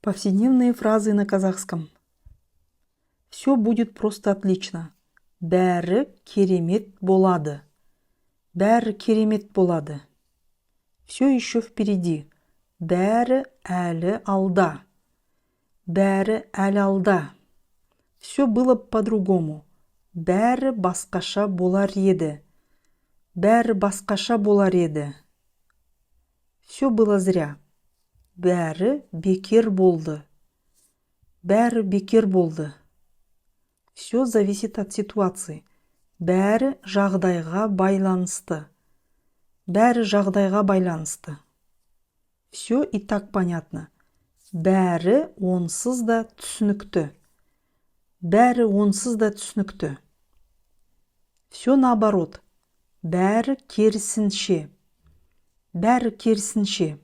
Повседневные фразы на казахском. Все будет просто отлично. Бәрі керемет болады. Бәрі керемет болады. Все еще впереди. Бәрі әлі алда. Бәрі әлі алда. Все было по-другому. Бәрі басқаша болар еді. Бәрі басқаша болар еді. Все было зря. Бәрі бекер болды. Бәрі бекер болды. Все зависит от ситуации. Бәрі жағдайға байланысты. Бәрі жағдайға байланысты. Все и так понятно. Бәрі онсыз да түсінікті. Бәрі онсыз да түсінікті. Все наоборот. Бәрі керісінше. Бәрі керісінше.